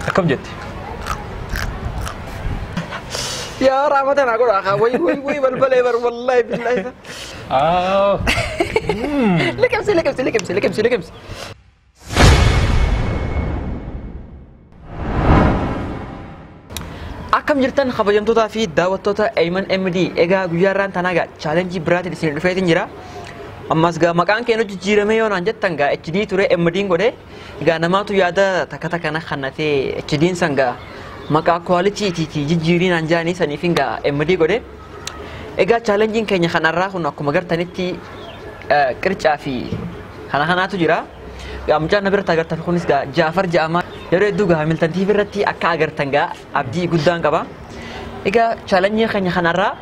Akkam jetti? Yaa raamata naa godha way way way balbalee bar wallaahi billaahi. Liqimsi liqimsi liqimsi liqimsi liqimsi. Akkam jirtan kabajamtootaa fi daawwattoota Ayman MD. Egaa guyyaa irraan tanaa gaa chaalenjii biraatiin isin dhufeetiin jira. Ammas gaa maqaan keenya jijjiiramee yoo naan jettan gaa HD ture MD'n godhe. Egaa namaatu yaada takka takka na kannatee HD'n san gaa maqaa kwaalitii jijjiirii naan jaanii saniifin gaa MD godhe. Egaa chaalenjiin keenya kanarraa kun akkuma gartanitti qircaa fi kana kanaatu jira. Gaa mucaan na biratti agartan kunis gaa Jaafar jedhama. Yeroo hedduu gaa Hamilton TV irratti akka agartan gaa abdii guddaan qaba. Egaa chaalenjii keenya kanarraa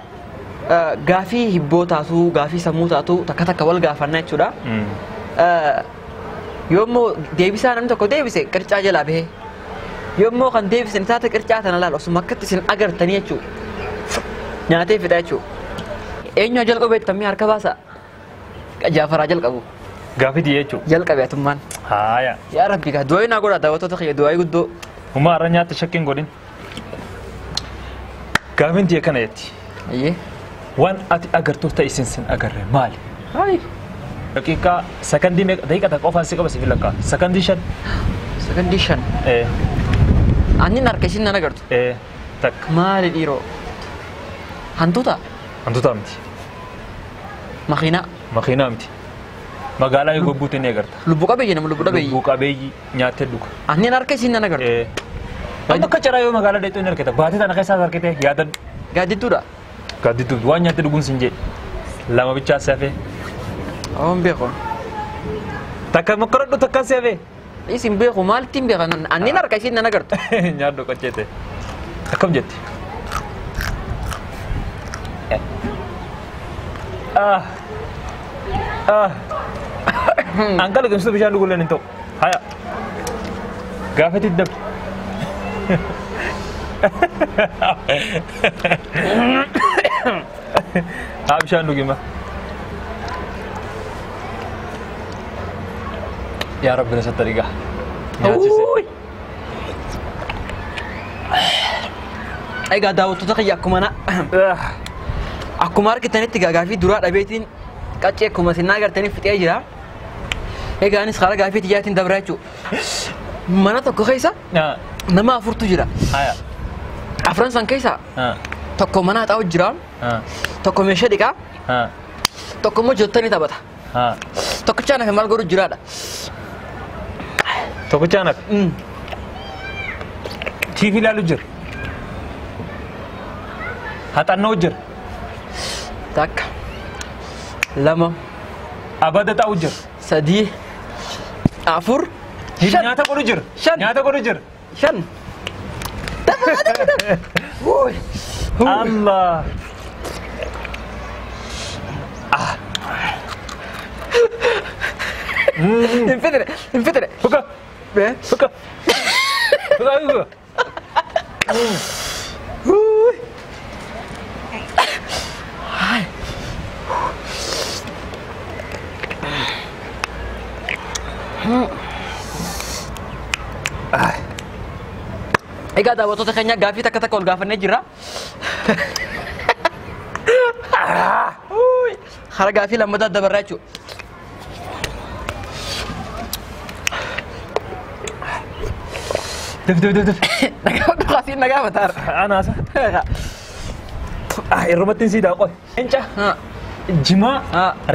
gaafii hibboo taatu gaafii sammuu taatu takka takka wal gaafanna jechuudha. Yoommoo deebisaa namni tokko deebise qircaa jalaa bahee. Yoommoo kan deebisan taate qircaa tana laal osuma akkatti isin agartanii jechuudha. Nyaatee fixa jechuudha. Eenyu jalqabu beektamii harka baasa? Jaafaraa jalqabu. Gaafii jechuudha. Jalqabe atummaan. Haaya. Yaa Rabbi gaa du'aa naa godhaa daawwattoota kiyya du'aa guddoo. Uumaa har'a nyaatta shakkiin godhin. Gaafiin tiyya kana jetti. Ayyee. Waan ati agartuuf ta'e isin sin agarre maali? Hayi. Daqiiqaa sakandii meeqa daqiiqa takka qofaan si qaba si filakka. Sakandii 5. Sakandii 5. Annin harka isin nan agartu. Takka. Maali dhiiroo? Hantuuta? Hantuuta miti. Makiinaa. Makiinaa miti. Magaalaa yoo gobbuute ni agarta. Lubbu qabeeyyii nama lubbu dhabeeyyii. Lubbu qabeeyyii nyaattee dhuga. Annin harka isin nan agartu. Amma akka caraa yoo magaalaa dheexuu ni argita. Baatee tana keessaa argite yaadadhu. Gaaddidduudha. Gaaddiddu waan nyaattee dhuguun sin jedhe. Lama bichaa si hafee. Awwan beeku. Takka mokkorodhu takka si hafee. Isin beeku maalittiin beekan annin harka isin nan agartu. Nyaadhu qacheete. Akkam jetti? Anka liqimsituu bishaan dhugulleen hin ta'u. Haya. Gaafetti dabri. Haa bishaan dhugima. Yaa Rabbi na sattari gaa. Nyaachise. Egaa daawwattoota kiyya akkuma argitanitti gaa gaafii duraa dhabeetiin qaccee akkuma isin agartaniif fixee jira. Egaa anis karaa gaafii tiyyaatiin dabraa jechuudha. Mana tokko keessa nama afurtu jira. Afran san keessa tokko mana haxaa'u jira. Tokko meeshaa dhiqaa. Tokko immoo jottanii taphata. Tokkichaan hafe maal godhu jiraadha. Tokkichaan hafe? TV ilaalu jira. Haxannoo jira. Takka. 2. Abada ta'u jira. 3. 4. 5. Nyaata godhu jira. 5. Nyaata godhu jira. 5. Allah. Hin fixne, hin fixne. Fuka. Fuka. Fuka. Egaa daawwattoota keenya gaafii takka takka ol gaafannee jirra. Hara gaafii lammataa dabarraa jechuudha. Daf daf daf daf. Dhugaatiin na gaafataara. Anaasa. Irrumatti sii daaqoy. Leenca. Jimaa.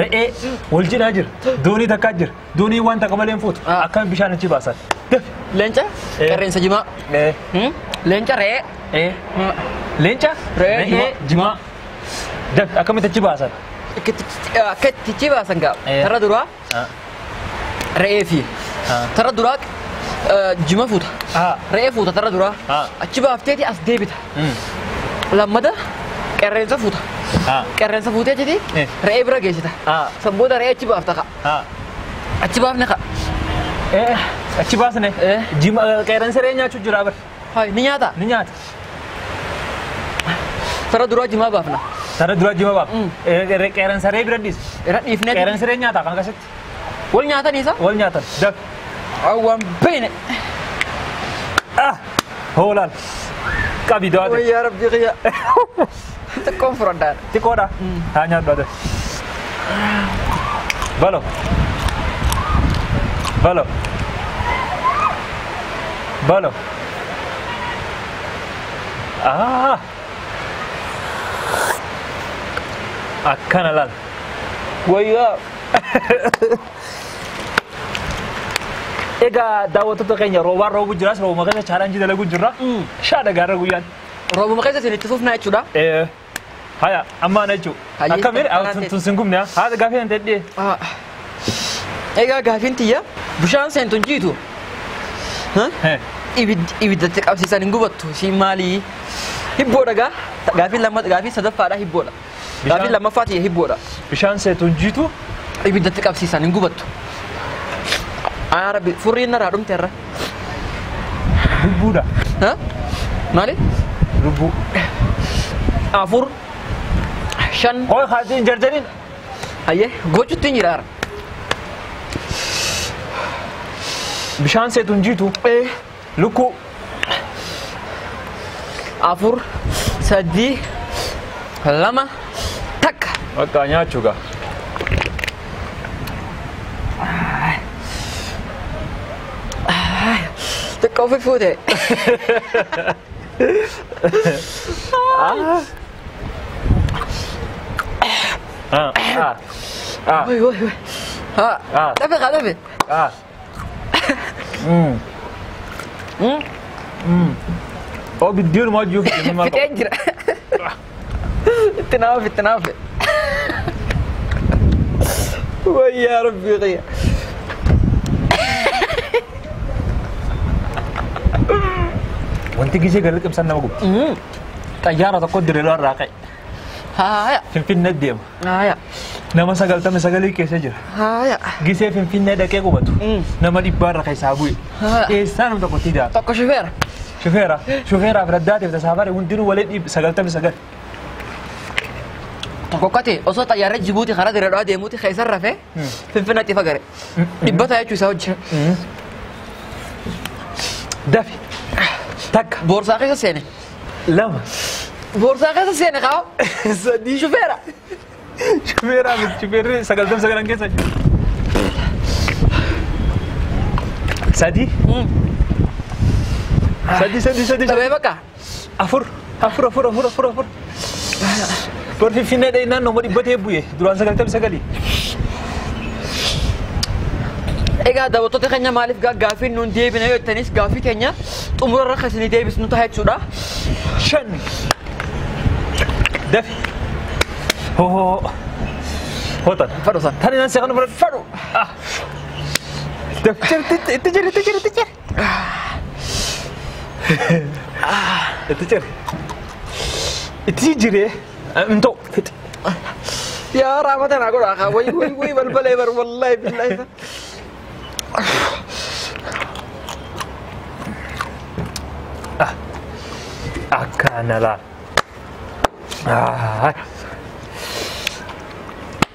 Re'ee wal cinaa jira. Doonii takkaa jira. Doonii waan takka malee hin fuutu. Akkami bishaan achi baasan. Daf. Leenca. Qerreensa jimaa. Leenca re'ee. Leenca. Re'ee jimaa. Daf akkamitti achi baasan? Akka itti achi baasan gaa. Tarra duraa. Re'ee fi. Tarra duraa jima fuuta. Re'ee fuuta tarra duraa. Achi baafteeti as deebita. Lammata qerreensa fuuta. Qerreensa fuutee achiti re'ee bira geessita. San booda re'ee achi baafta ka. Achi baafne ka. Achi baasne. Jima qerreensa re'ee nyaachuu jira bar. Ni nyaata? Ni nyaata. Tarra duraa jimaa baafna. Tarra duraa jimaa baafna. Qerreensa re'ee bira dhiis. Irra dhiifnee. Qerreensa re'ee nyaata kan akkasitti. Wal nyaatanii isa? Wal nyaatan. Daf. Awwaan beene. Hoolaan. Qabi dawaate. Wayyaa rabbi qiyya. Xiqqoon fudhadhaan. Xiqqoodha. Haa nyaadhu ate. Balo. Balo. Balo. Ah. Akkana laal. Wayyaa. Egaa daawwattoota keenya roobaan roobu jiraas roobuma keessa chaalanjii dalagu jirra. Shaadha gaara guyyaan. Roobuma keessa isin itti fufnaa jechuudha. Haya ammaan jechuudha. Akkamiin tun sin gubne haadha gaafii hin ta'e. Egaa gaafiin tiyya bishaan seentu hin jiitu. Ibiddatti qabsiisan hin gubattu siin maalii? Hibboodha gaa gaafiin lamma gaafii sadaffaadha hibboodha. Gaafiin lammaffaa tiyya hibboodha. Bishaan seentu hin jiitu. Ibiddatti qabsiisan hin gubattu. Rabbi furriin narraa dhumte irra. Lubbuudha. Maali? Lubbuu. 4 5. Hooy haatiin jarjariin. Ayyee gochuutti hin jira. Bishaan seetu hin jiitu. Lukkuu. 4 3 2 1. Bakka nyaachuu gaa. Xiqqoo ofi fuute. Wai wai wai. Dafe kaa dafe. Oo biddiin maa jiru Fixeen jira. Itti naafe itti naafe. Wayyaa rabbii qiyya. Wanti gisee galii qibsan nama gubti. Xayyaara tokko diriiraa irraa ka'e. Haaya. Finfinnee deema. Haaya. Nama 99 keessa jira. Haaya. Gisee Finfinnee dhaqee qubatu. Nama 100 irra keessaa bu'e. Eessaa nama tokkotti daa. Tokko shufeera. Shufeera. Shufeeraaf raddaatiif tasaafare hundinuu waliin 99. Tokko kate osoo xayyaarri Jibuuti karaa diriiraa deemuuti keessa rafee Finfinneetti fagare. 100 jechuu isaa hojii. Dafi. Takka. Boorsaa keessa seene. 2. Boorsaa keessa seene kaa'u. 3 shufeera. Shufeeraa miti shufeerri 99 keessa jiru. 3. 3 3 3. Dhabee bakka. 4 4 4 4 4 4. Bor Finfinnee dhaqnaan nama 100 bu'e duraan 99. Egaa daawwattoota keenya maaliif gaaffiin nuun deebine yoo jettanis gaaffii keenya xumura irra kan isinii deebisnu ta'a jechuudha. 5. Dafi. Hoo. Hootan. Fadhu san. Tani nan seeqan fudhadhu. Fadhu. Dafi. Itti jiri itti jiri itti jiri. Itti jiri. Itti jiree. Hin ta'u. Fixi. Yaa raamata naa godhaa kaa wayi wayi wayi balbalee bar wallaahi billaahi. Akkana laal.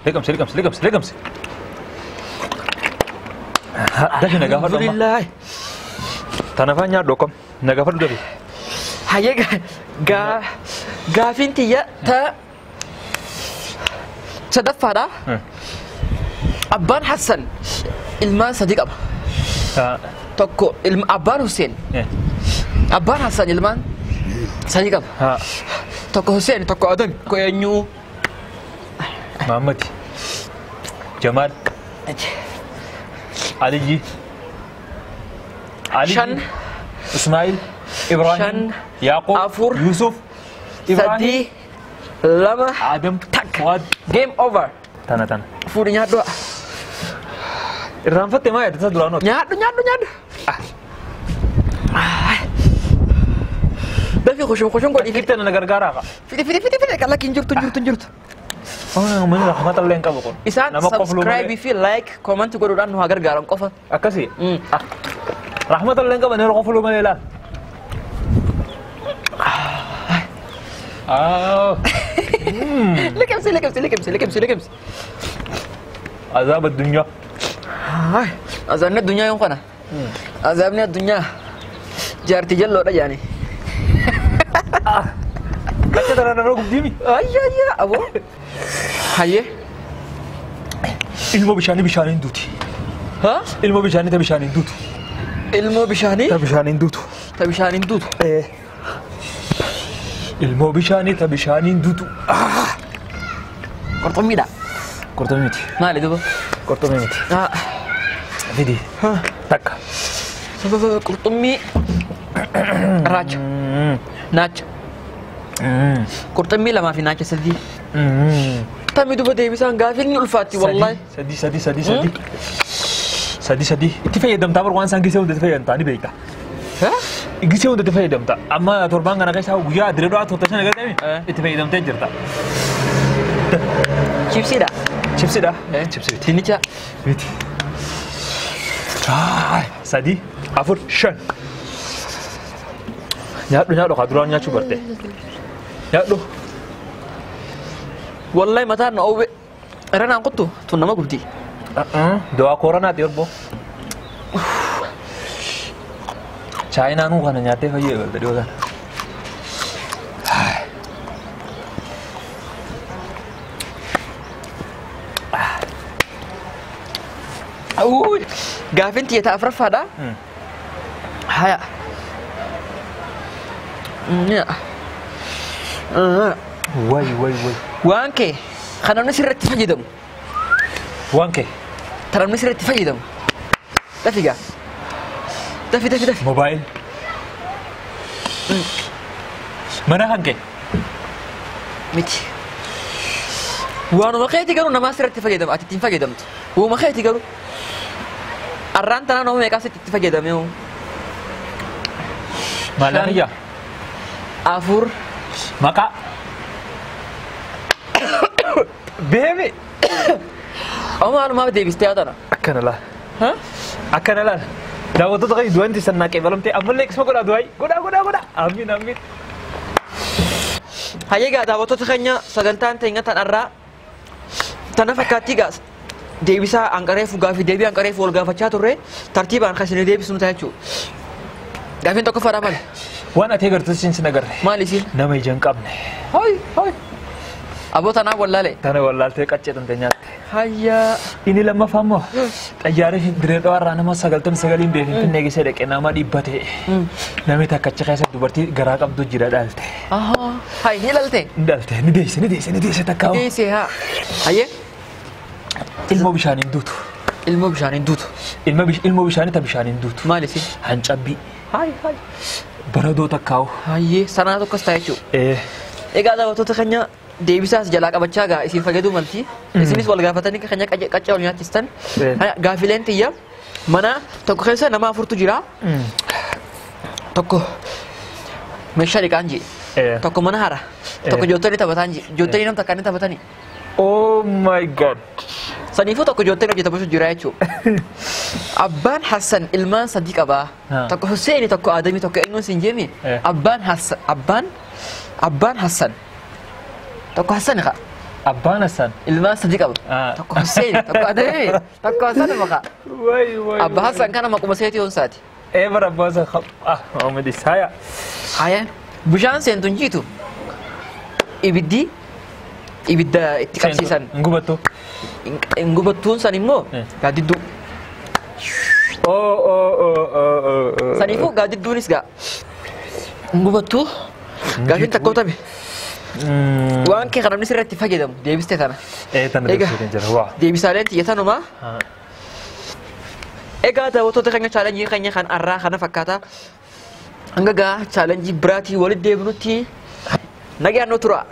Liqamsi liqamsi liqamsi liqamsi. Dafi nagaa fadhu amma. Alhamdulillah. Tana afaan nyaadhu akkam nagaa fadhu dafi. Hayyee gaafiin tiyya ta sadaffaadha. Abbaan Hassan ilmaan 3 qaba. Tokko ilma abbaan Hussein. Abbaan Hassan ilmaan 3 qaba. Tokko Hussein tokko Adam tokko eenyu? Mahammad. Jamaal. Aliyyi. 5. Ismail. Ibrahim. 5. Yaaqub. 4. Yusuf. 3 2 Adam. 1. Game over. Tana tana. Fuudhi nyaadhu. Irraanfatte maa yaadata duraan oolu? Nyaadhu nyaadhu nyaadhu. Dafi kushum kushum godhi. Kitta na gargaaraa kaa. Fidi fidi fidi fidi kan lakki hin jirtu hin jirtu hin jirtu. Mana rahmata illee hin qabu kun. Isaan subscribe fi like comment godhuudhaan nu haa gargaaran qofa. Akkasii. Rahmata illee hin qaban yeroo qofluu malee ilaal. Liqimsi liqimsi liqimsi liqimsi liqimsi. Azaab addunyaa. Azaabni addunyaa yoom kana? Azaabni addunyaa. Jaartii jalloodha jaani. Qacha tana nama gubdiimi. Ayya ayya aboo. Hayyee. Ilmoo bishaanii bishaaniin duuti. Ha? Ilmoo bishaanii ta bishaaniin duutu. Ilmoo bishaanii Ta bishaaniin duutu. ta bishaaniin duutu. Ilmoo bishaanii ta bishaaniin duutu. Qurxummiidha. Qurxummii miti. Maali duuba? Qurxummii miti. Fidi. Takka. Sababa qurxummii raacha. Naacha. Qurxummii lamaa fi naacha sadii. Tammi duuba deebisaan gaafii inni ulfaatti wallaahi. Sadii sadii sadii sadii. Sadii sadii. Itti fayyadamtaa bar waan isaan gisee hunda itti fayyadamtaa ni beekta. Gisee hunda itti fayyadamta. Amma torbaan kana keessa guyyaa diree dho'aa turte sana agartee itti fayyadamtee jirta. Chipsiidha. Chipsiidha. Chipsii miti. Dinnicha. Miti. Sadii, afur, shan. Nyaadhu nyaadhu kaa duraan nyaachuu barte. Nyaadhu. Wallahi mataan na oowwe. Irra naan kuttu tun nama gubdi. Dawaa kooranaati erboo. Chaayinaanuu kana nyaattee fayyee galte dhiyoo sana. Gaafin tiyya afuraffaadha. Haya. Way way way. Waan kee kan namni sirriitti fayyadamu. Waan kee. Kan namni sirriitti fayyadamu. Dafi gaa. Dafi dafi dafi. Mobaayil. Mana kan kee. Miti. Waanuma keeti garuu namaa sirriitti fayyadama ati ittiin fayyadamtu. Waanuma keeti garuu. Arraan tanaa nama meeqaa sitti itti fayyadame hoo? Maalaan ijaa. Afur. Maqaa. Beemi. Amma maalumaaf deebistee haa tana. Akkana laal. Akkana laal. Daawwattoota keenya du'aan itti sannaa qeebalamtee ammallee akkasuma godhaa du'aayi. Godhaa godhaa godhaa. Amiin amiin. Hayyee gaa daawwattoota keenya sagantaan teenya tan arraa tana fakkaattii gaa deebisaa hanqareefu gaafii deebii hanqareefu wal gaafachaa turre tartiibaan kan isin deebisnu ta'a jechuudha. Gaafiin tokkoffaadha maali? Waan ati agartu sin agarre. Maali isiin? Nama ija hin qabne. Hoy hoy. Aboo tanaaf wallaale. Tana wallaaltee qaccee tante nyaatte. Hayyaa. Inni lammaffaa immoo xayyaarri dirree dhawaarraa nama 99 bee Finfinnee geessee dhaqee nama 100 ta'e. Namni takka achi keessa dubartii garaa qabdu jira dhaalte. Ahaa. Hay ni dhalte? Ni dhalte ni deesse ni deesse ni deesse takka. Deesse haa. Hayyee. Ilmoo bishaaniin duutu. Ilmoo bishaaniin duutu. Ilmoo bishaanii ta bishaaniin duutu. Maali isin? Hancabbii. Hay hay. Baradoo takkaa'u. Hayyee sanaa tokkos ta'a jechuudha. Egaa daawwattoota keenya deebisaas jalaa qabachaa gaa isin fayyaduu malti. Isinis wal gaafatanii keenya qaccee wal nyaachistan. Gaafileen tiyya mana tokko keessa nama afurtu jira. Tokko meeshaa dhiqaan jee. Tokko mana hara. Tokko joottonni taphataan jee. Joottonni nam takkaan taphatanii. Oh my God. Saniifuu tokko joottonni hojii taphachuu jira jechuudha. Abbaan Hassan ilmaan sadii qabaa. Tokko Husseeni tokko Adamii tokko eenyuun siin jeemi. Abbaan Hassan abbaan Hassan tokko Hassan qa. Abbaan Hassan ilmaan sadii qaba. Tokko Husseeni tokko Adamii tokko Hassan maqa. Way way. Abbaa Hassan kana maquma seetii hoonsaati. Eebar abbaa Hassan ah Muhammad Isaya. Haya bishaan seentu hin jiitu. Ibiddi ibidda itti qabsiisan. Hin gubattu. Hin gubattuun san immoo gaaddidduu. Oh oh oh oh oh. Saniifuu gaaddidduunis gaa. Hin gubattuu. Gaafiin takka utabe. Waan kee kan namni sirriitti fayyadamu deebistee tana. Tana deebistee jira waa. Deebisaaleen xiyya tanumaa. Egaa daawwattoota keenya chaalenjii keenya kan arraa kana fakkaata. Hanga gaa chaalenjii biraatii walitti deebinutti nagaan nu tura.